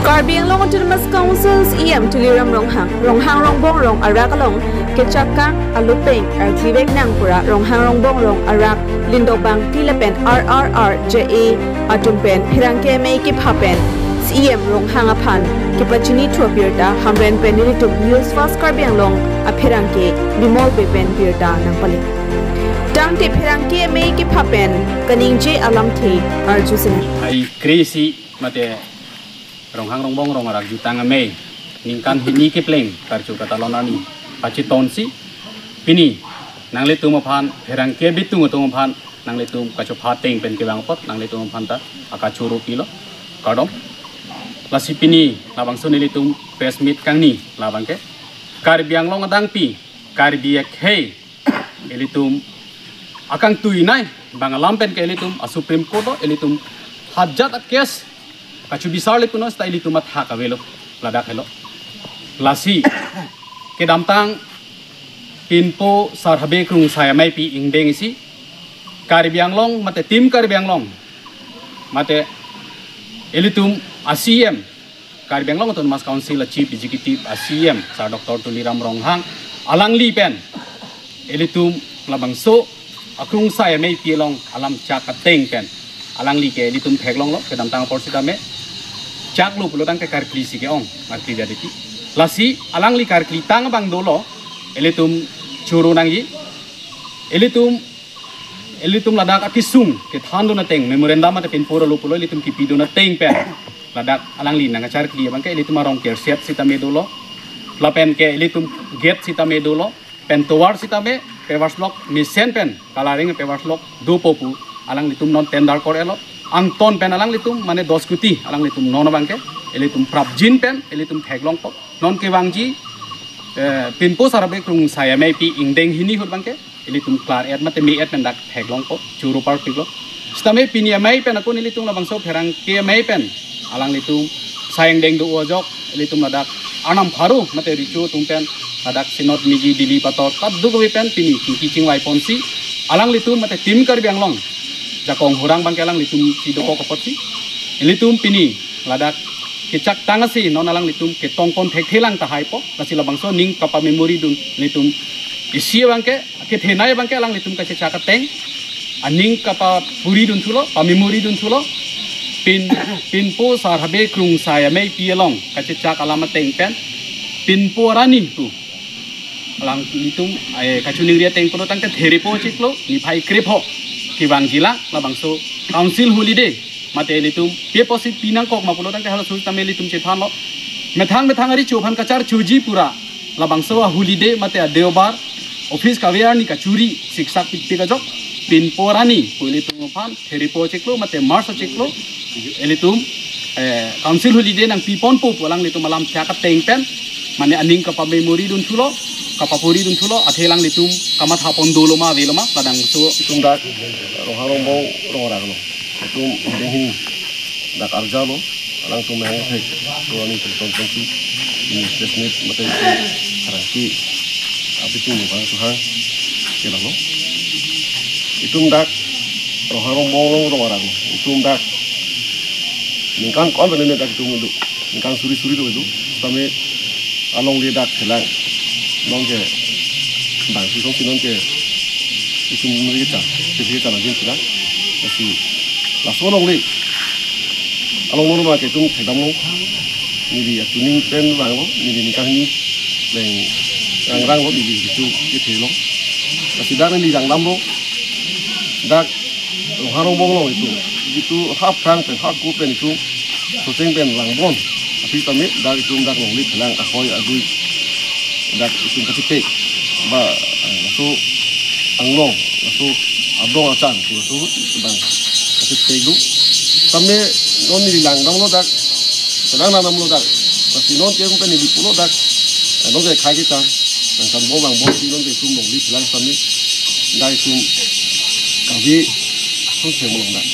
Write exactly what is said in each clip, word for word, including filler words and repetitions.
Karbi Anglong Autonomous Council C E M Tuliram Ronghang, Ronghang Rongbong Rong Arak along kechakang alupeng arklivek nang pura Ronghang Rongbong Rong Arak Lindobang T lapen R R R J A atum pen pherangke amei kepha pen C E M Ronghang aphan kepachini thu abirta Hamren pen nelitum News Fast Karbi Anglong apherangke Bimol Bey pen birta nangpale. Tangte pherangke amei kepha pen kaningje alamthe arju sena. Ai krisi mate Ronghang Rongbong Rong Arak jutang amei ningkan hini kepleng karcho katalon arni pachitonsi pini nanglitum aphan pherangke bitung atum aphan nanglitum kachopha ateng pen kevang apot nanglitum aphan ta akachoro pilo kardom. Lasi pini labangso nelitum press meet kangni labangke Karbi Anglong adangpi Karbi akhei ilitum akangtui nai bang alam pen ke ilitum a Supreme Court lo ilitum hajat a case kachubisar le puno seta ilitum athak avelo ladak helo. Lasi kedamtang pinpo sar habe krungsai ameipi ingdeng isi Karbi Anglong mate Team Karbi Anglong mate ilitum a C E M Karbi Anglong Autonomous Council a Chief Executive a C E M Sir Doctor Tuliram Ronghang alangli pen ilitum labangso akrungsai ameipi along alam chak ateng pen alangli ke ilitum theklonglo kedamtang apor sitame chaklo pulo tangte karkli si ke-ong karkli dia deki. Lasi alangli karkli tang abang dolo ilitum choro nangji ilitum ilitum ladak akisung kethandun ateng memorandum mate pinpo arlo pulo ilitum kipidun ateng pen ladak alangli nangkacharkli abangke ilitum arong kerset sitame dolo lapen ke ilitum gate sitame dolo pen tovar sitame pavers block mesen pen coloring pavers block dopo pu alanglitum non tender kor-elo angton pen alanglitum mane dos kuti alanglitum non abangke ilitum prapjin pen ilitum theklongpo non kevangji eh, pinpo sar habe krungsai ameipi ingdeng hini ahut abangke ilitum klar et mate me et pen dak theklongpo choro parpiklo. Sitame pini amei pen akun ilitum labangso pherangke amei pen alanglitum sai angdeng do ajok ilitum ladak Arnam Pharo mate Recho atum pen ladak Synod miji Delhi pator kaduk ave pen pini chingki chingvai ponsi alanglitum mate Team Karbi Anglong jakong hurang abangke alanglitum si dokok apotsi ilitum pini ladak kechak tang asi non alanglitum ketong pon thekthelang tahaipo lasi labangso aning kapa memory dun ilitum isi abangke kethenei abangke alanglitum kachechak ateng aning kapa puri dun thulo pa memory dun thulo pin pinpo sar habe krungsai ameipi along kachechak alam ateng pen pinpo arani pu alanglitum eh, kachiningri ateng pulo tangte therepo chiklo niphai krepho kevangjilang labangso council holiday mate ilitum pe posi pinangkok ma pulo tangte halaso tame ilitum chethanlo methang methang arecho aphan kacharchoji pura labangso a holiday mate a deobar office kave arni kachuri siksak pitpik ajok pinpo arani pu ilitum aphan therepo chiklo mate March chiklo ilitum eh, council holiday nangpiponpo pu alanglitum alam thak ateng pen mane aning kapa memory dun thulo kapa puri dun thulo athe alanglitum kamatha pon dolo ma avelo ma ladang so itum dak Ronghang Rongbong Rong Arak lo itum ingdeng hini dak arjalo alangtum mehang thek so ani tum ton tonsi ini press meet mate itum harangki abitung lo bang suhang kelalo itum dak Ronghang Rongbong Rong Arak lo itum dak ningkan ko-an pen ne dak itum do ningkan suri suri do itum tame alongle dak thelang nonke bang si song si nonke itum nuri cha si si cha na jin sila si laso alongle along mono ma ke itum thekdamlo neli atuning pen langlo neli ningkan ni leng rangrang lo neli itum kethelo si dak neli langdamlo dak Ronghang Rongbong lo itum itum hap prang pen hap ku pen itum soteng pen langbon aphi tame dak itum dak longle thelang ahoi agui dak itum kachepek ba eh, laso anglong laso abong achan laso bang kachepek do tame non neli langdamlo dak thelang nanamlo dak tapi non ke pen neli pulo dak eh, non ke khai ke chang nang kan bong bang bong si non ke itum longle thelang tame dak itum kave sung se molong dak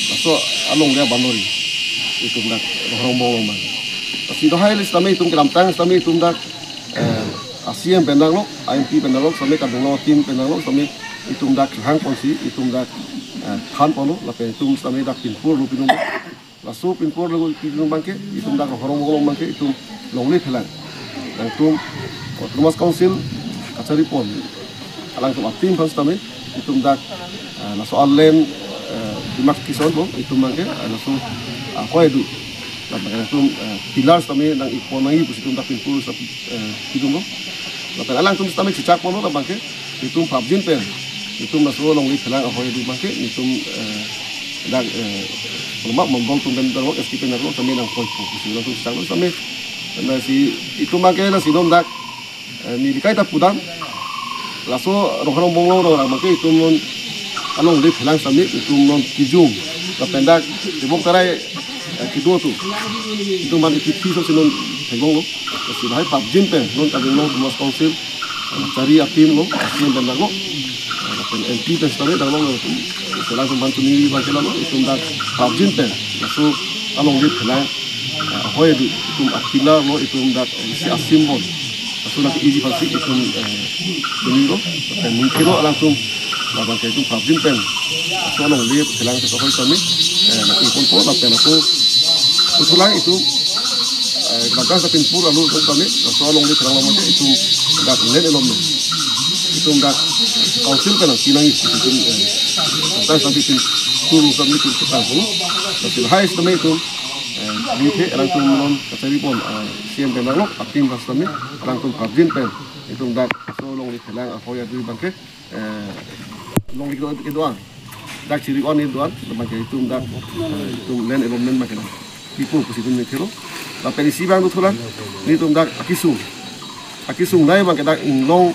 laso alongle banori itum dak Ronghang Rongbong lo mang si dohai le tame itum kedamtang tame itum dak eh, a C M pen dang lo, a M P pen dang lo, sami kadung lo, team pen dang lo, sami itum dak hang ponsi, itum dak eh, than ponlo, lapen itum sami dak pinpur lo pinung. Laso pinpur lagu itum abangke, itum dak Ronghang Bongbong along abangke, itum longle phelang. Nangtum Autonomous Council kachari pon alangtum a-team aphan sitame, itum dak, eh, laso a-land, eh, demarcation lo, itum abangke, eh, laso, ah, hoi adu. Lapen nangtum, eh, pillar sitame nang-ik pon nangji pusi itum dak pinpur sitame, eh, itum lo. Lapen alangtum sitame chechak ponlo, labangke itum prapjin pen itum laso longle phelang ahoi adu abangke, itum, eh, dak, eh, lama mondol atum pen dak S K pen dak lo sitame nang hoi po pusi alangtum chechak lo sitame. Lasi itum abangke lasi non dak, eh, neli kaita pudam. Laso Ronghang Bongbong along abangke itum non alongle phelang sitame itum non kejung. Lapen dak tebok tarai, eh, kedo atum, itum aphan ipi pi so si non theklonglo. Lasi lahai prapjin pen non kajung lo Autonomous Council, eh, chari a-team lo, a-team pen dak lo. Eh, lapen M P pen sitame dak lo, eh, selang sumban chuniri abangke lo, itum dak prapjin pen laso alongle phelang, eh, ahoi adu, itum a-pillar lo, itum dak, eh, isi a-symbol. Laso nang-ikji aphansi itum, eh, chunilo, lapen ningkelo alangtum, labangke itum prapjin pen laso alongle phelang ke ahoi sitame, eh, nang-ik ponpo, lapen ako pusulang itum, eh, kedamtang sitame pinpur alo sitame, laso alongle phelang along abangke itum dak land allotment, itum dak council pen nangpi nangji, itum, eh, kedamtang sitame pinpur sitame itum ketang po. Lasi lahai sitame itum, eh, ningke alangtum non kachari pon, eh, C M pen dak lo, a-team pen sitame, alangtum prapjin pen itum dak laso longle phelang ahoi adu abangke, eh, longle kedo, kedo-an, dak chiri-on kedo-an, labangke itum dak, eh, itum land allotment abangke nangpipo pusi itum ningkelo. Lapen isi abang dothulang, nelitum dak akesung, akesung nai abangke dak inglong,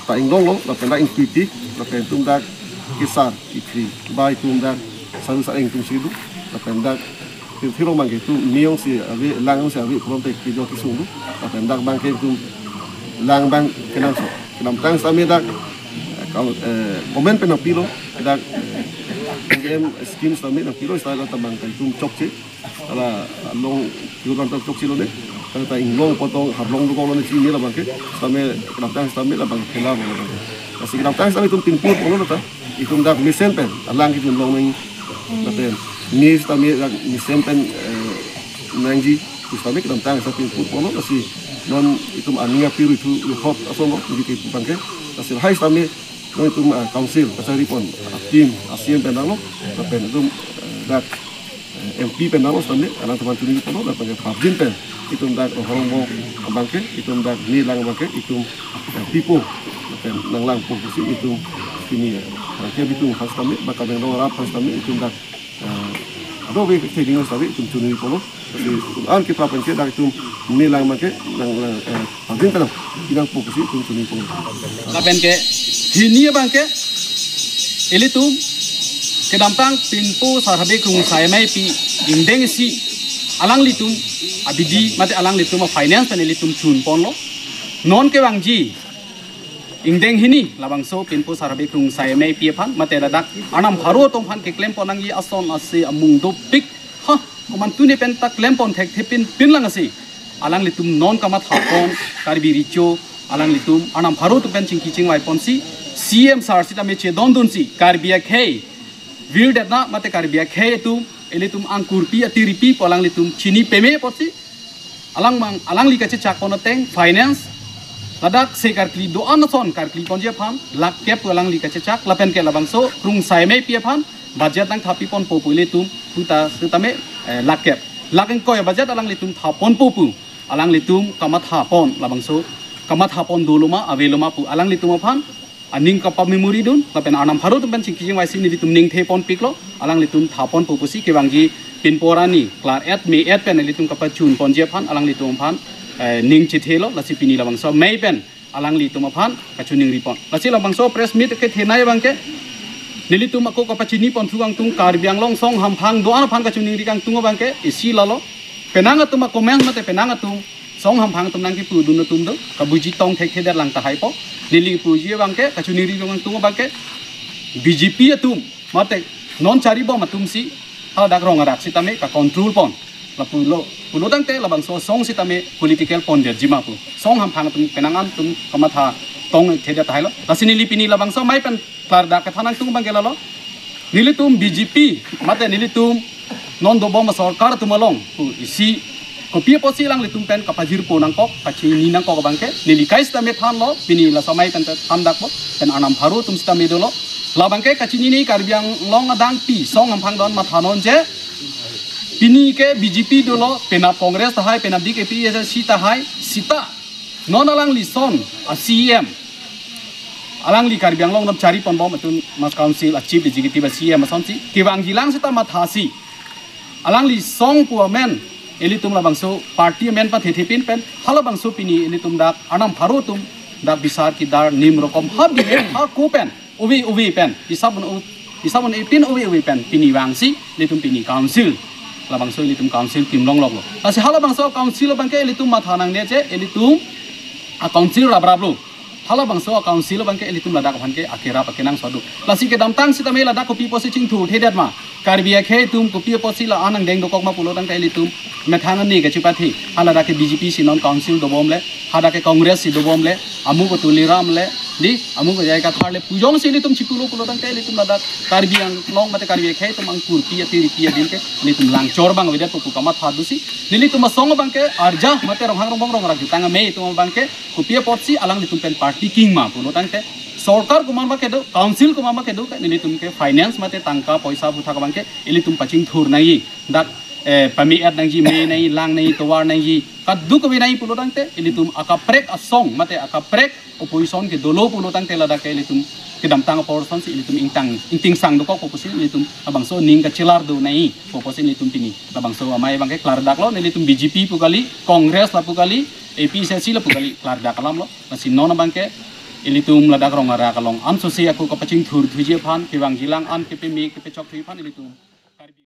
ta inglong lo, lapen dak ingpiti, lapen itum dak kesar, kethri, ba itum dak saru sa-eng atum si do, lapen dak pirthe along abangke itum me jongsi ave, lang jongsi ave pulote kejor kesung do. Lapen dak abangke itum lang abang kenangsot. Kedamtang sitame dak, eh, kal-, eh, government pen nangpilo, dak, eh, M G N M scheme sitame nangpilo, sitame dak abangke itum chokche. Hala along kiu ran ta chokche lone. Tangte inglong potong hablong dokok lone chini labangke. Sitame kedamtang sitame labang khela abang labangke. Lasi kedamtang sitame itum pinpur ponlo ta. Itum dak mesen pen alang kejun long nang, lapen me sitame dak mesen pen, eh, nangji, sitame kedamtang sitame pinpur ponlo, lasi non itum aning apiru itu record ason lo, neli ke abangke, lasi lahai sitame non itum, ah, council kachari pon, ah, team, ah, C M pen dak lo, lapen itum, eh, dak, eh, M P pen dak lo sitame, alangtum aphan chuniri ponlo, lapen prapjin pen itum dak Ronghang Bongbong abangke, itum dak ne lang abangke, itum, eh, pipo, lapen nang langpo pusi itum pini, eh, rangke bitung aphan sitame, ba kaveng rong arat aphan sitame, itum dak, eh, ado ave theding sitame itum chuniri ponlo. Lasi an ke prapjin ke dak itum ne lang abangke, nang lang, eh, prapjin pen nangpi nangpo pusi itum chuniri ponlo. Lapen ke hini abangke ilitum kedamtang pinpo sar habe krungsai ameipi ingdeng isi alanglitum abidi mate alanglitum a-finance pen ilitum chun ponlo. Non kevangji ingdeng hini labangso pinpo sar habe krungsai ameipi aphan mate ladak Arnam pharo atum aphan keklem pon nangji ason ase amung dopik. Ha, komantu ne pen ta klem pon thekthe pinpin lang ase. Alanglitum non kamatha pon Karbi Recho alanglitum Arnam pharo atum pen chingki chingvai ponsi C M sar sitame chedondunsi Karbi akhei virdetna mate Karbi akhei atum ilitum angkurpi atiripi pu alanglitum chini peme apotsi alang mang alangli kachechak pon ateng finance ladak se karkli do-an ason karkli ponji aphan lakh kep pu alangli kachechak lapen ke labangso krungsai ameipi aphan budget nangthapi ponpo pu ilitum puta sitame, eh, lakh kep, lakh ingkoi budget alanglitum tha ponpo pu alanglitum kamatha pon labangso kamatha pon dolo ma avelo ma pu alanglitum aphan aning kapa-memory dun lapen Arnam pharo atum pen chingki chingvaisi nelitum ning the ponpiklo, alanglitum tha ponpo pusi kevangji pinpo arni klar-et me-et pen nelitum kapachun ponji aphan alanglitum aphan, eh, ning chethelo, lasi pini labangso amei pen alanglitum aphan kachiningri pon. Lasi labangso press meet kethenei abangke nelitum ako kapachini ponthu kangtung Karbi Anglong song hamphang do-an aphan kachiningri kangtung abangke isi lalo. Penang atum a-comment mate penang atum song hamphang atum nangkipudun atum do, kabuji tong thekthedet lang tahai po. Neli puji abangke, kachiningri kangtung abangke B J P atum mate non charibom atumsi hadak rong arat sitame ka-control pon. Lapulo, pulo tangte labangso song sitame political pondetji ma pu. Song hamphang atum penang atum kamatha tong thedet tahai lo. Lasi neli pini labangso amei pen klardak kethan nangtung abangke lalo. Nelitum B J P mate nelitum non dobom asorkar atum along pu isi kopi apotsi alanglitum pen kapajirpo nangkok, kachini nangkok abangke neli kai sita me thanlo, pini laso amei pen thandakpo, pen Arnam Pharo atum sita me dolo. Labangke kachinine, Karbi Anglong adang pi song amphang don mathanon je, pini ke B J P dolo, penap Congress tahai, penap dik A P H L C tahai, sita non alangli son a C E M, alangli Karbi Anglong dam chari ponbom, Autonomous Council a Chief Executive, a C E M asonsi kevangjilang sita mathasi, alangli song pu amen, ilitum labangso party amen pathethe pin pen, halabangso pini ilitum dak Arnam Pharo atum dak bisar kidar nim rokom ha bihe ha ko pen, ove ove pen, isabun u isabun ipin ove ove pen pini vangsi ilitum pini council, labangso ilitum council kim longloklo. Lasi halabangso council abangke ilitum matha nangne je, ilitum a council rapraplo. Halabangso a council abangke ilitum ladak aphan ke akerap akenangsot do. Lasi kedamtang sitame ladak kopi apotsi chingthurthedet ma, Karbi akhei atum kopi apotsi la-an angdeng dokok ma pulo tangte ilitum methang ani kachipathe, haladak ke B J P si non council dobomle, hadak ke Congress si dobomle, amu ko Tuliram le, di, amu ko J I Kathar le pu jongsi ilitum chipulo pulo tangte ilitum ladak Karbi Anglong mate Karbi akhei atum angkur pi ati ri pi adin ke ilitum langchor abang avedet pu kamatha dosi, nelitum asong abangke arja mate ronghang rongbong rongrak jutang amei atum abangke kopi apotsi alanglitum pen party king ma pulo tangte, sorkar komat ma kedo, council komat ma kedo ke nelitum ke finance mate tangka poisa aputhak abangke ilitum pachingthur nangji, dak, eh, pame-et nangji, me nangji, lang nangji, tovar nangji, kadokave nangji pulo tangte ilitum akaprek asong mate akaprek opposition ke dolo pulo tangte ladak ke ilitum kedamtang apor asonsi ilitum ingtang ingtingsang dokok pu pusi ilitum labangso aning kachelar do nangji pu pusi ilitum pini labangso amei abangke klardaklo, nelitum B J P pu kali, Congress lapu kali, A P H L C lapu kali, klardak alamlo. Lasi non abangke ilitum ladak rong arak along ansose ako kapachingthurthuji aphan, kevangjilang an kepeme kepechokji aphan ilitum